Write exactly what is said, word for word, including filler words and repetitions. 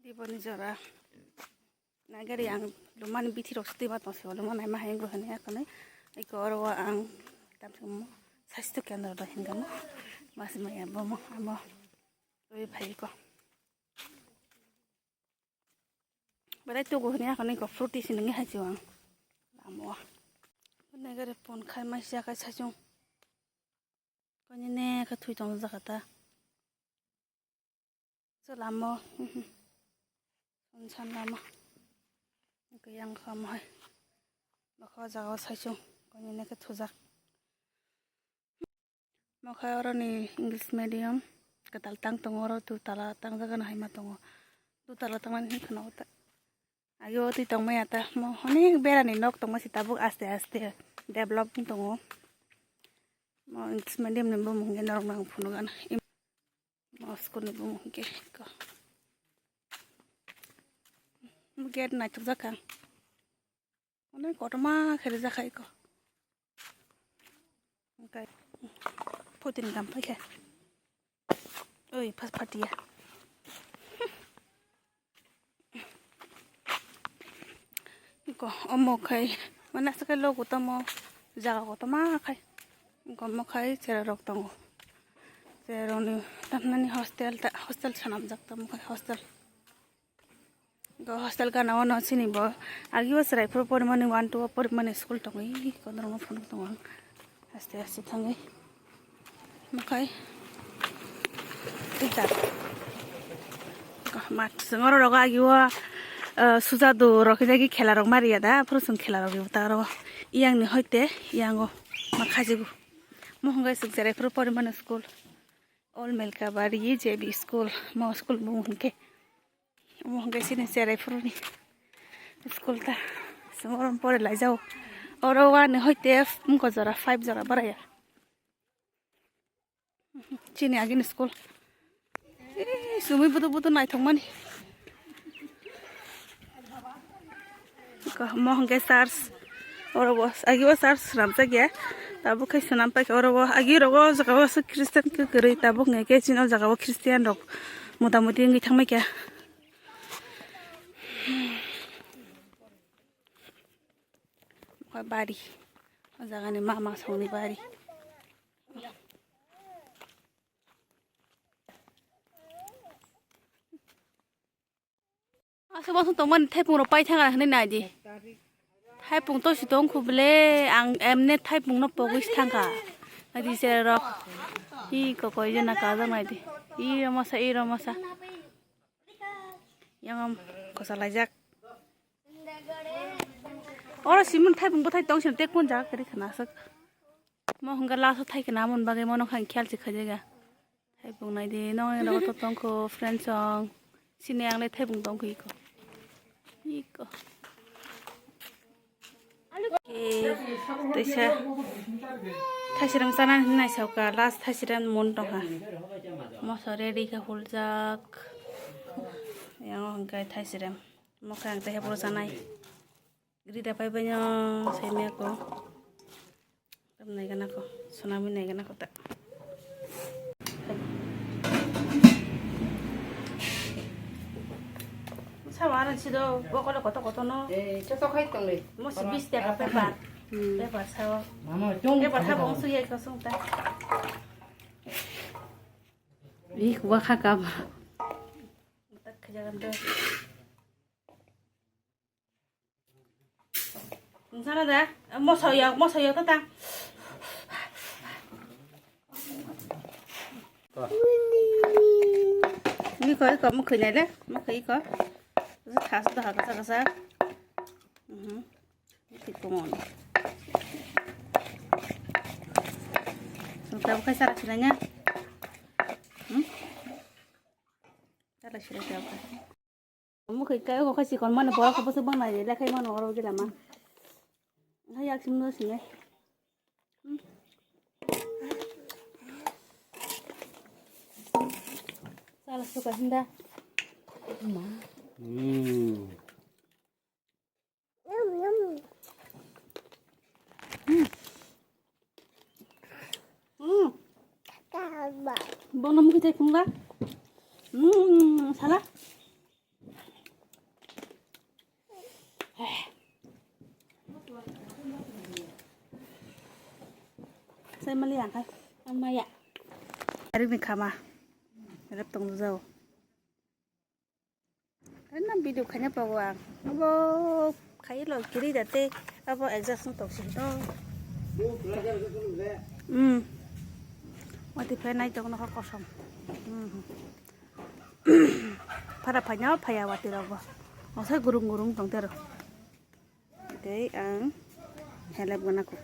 Iboni jora nagari ang lumani bithi rok sitwi ma tong se, luma naima hai wngwi hwnwi akhonwi. Iko oro o ang tamsukmo sastho kendro do hingamo mas maya bomo amo twi phai ko. Belai tugu hwnwi akhonwi iko fruti sinwi hai chu ang lamo. Nagari pon khai mai siya khai sachung. Konyene khe thui tong jakha ta. Chalamo, mhm. Sunsan lama. Kiyang kham hai. Bakho jaga o saichung. Konyene khe thujak. Mokha oro ni English medium. Katal tang tongo oro tu tala tang jaga no hai ma tongo. Tu tala tang mani khna uta. Agi o twi tongmaya ta mo onek berani nok tongma si tabuk aste aste develop wng tongo. Mo English medium ni bumung hwnkhe norok no ang phunukgana. Im-, mo school ni bumung hwnkhe eko. Gate naithokjak kha. Onek kotorma khe rijak kha eko. Hwnkhe photo ni kam paikha. Oi, phas phatiya. Ko omo khai, mane aswk khai logo tamo, jaga kotorma khai. Ko omo khai chera rok tongo. Chera rok ni tamnani hostel ta, hostel swnamjak tamo khai hostel. Go hostel gana o no chini bo. Agi o chwrai phuru porimani one two o porimani school tongo. Ih, kodorma phunuk tongo ang. Aste aste thangwi. Mokhai. Tita. Ko mat sengoro rogo agi o, eh, sujadu rok jagi khela rok mariya da. Phuru sung khela rok ta ro. Iyang ni hoite, iyang o. Makhajigu. Mo hwngai suk chwrai phuru porimani school. All Melkabari J B school. Mo school mo hwnke. Omo hwnkhe chini cherai phuruni school ta. Chwng oro pore laijao. Oro one hoite wngkha jora five jora baraya. Chini agini school. Ee, sumui budu budu naithokmani. Omo hwnkhe church. Oro bo agi o church swnamjakya. Tabuk khe swnam paikha oro bo agi rogo o jaga o aswk Christian kwrwi tabuk hwnkhe chini o jaga o Christian rok mota moti wngwi thangbaikha. Bari. O jagani mama songni bari. Aswk baswk tongmani thaipung rok pai thangkha hinwi naidi. Thaipung tosi tongkhu bwle, ang emne thaipung no pogwi se thangkha. Naidi cherai rok. Ih kokoi jona kajak naidi. Ih romasa, ih romasa. Yang kwchalaijak. Oro simon thaipung bwthai tong sini tekun jaga kwrwi khna aswk. Mo hwnga last o thai khna amoni bagwi mono khain khiyal se khaijak ya. Thaipung naidi nong rok to tongkho friend song. Sini ang le thaipung tongkho iko. Iko. Teisa thaisirem chana hinwi naisauka, last thaisirem mun tongkha. Moso ready khe huljak. Yang hwnkhe thaisirem. Mokhe ang tei hepro chanai. Rida pai bai no saimaya ko. Tam nai gana ko. Sonami nai gana ko ta. Sawa aran sido bokolo koto koto no. Eh, choto khai tong le. Mo si bis taka paper. Hmm. Paper sawa. Mama, chung. Paper sawa bong suya ko sung ta. Ih, wa kha ka ba. Tak khajagan de. Nungsana da, moso yok, moso yok tata. Ni ko, ko mo khinai le, mo khi ko. Thas da ha kasa kasa. Mhm. Ki komon. Sung ta bukai sara sinanya. Hmm? Sara sira ta bukai. Omo khe kai, omo khe chikon mani borok khe bwswk bang nai le khai mano oro jila ma. Hai yak sim no sinai. Sala suka hinda. Hmm. Hmm. Bono mukhe tei phungla. Hmm, sala. Ang maya. Arik ni khama. Rep tong jao. Ana video khaina pago ang. Abo khai lo kiri date. Abo exhaust no toksin to. Hmm. Wati phai nai tong no kosom. Hmm. Phara phaina phaya wati rogo. Osai gurung gurung tong tero. Tei ang helep gana ko.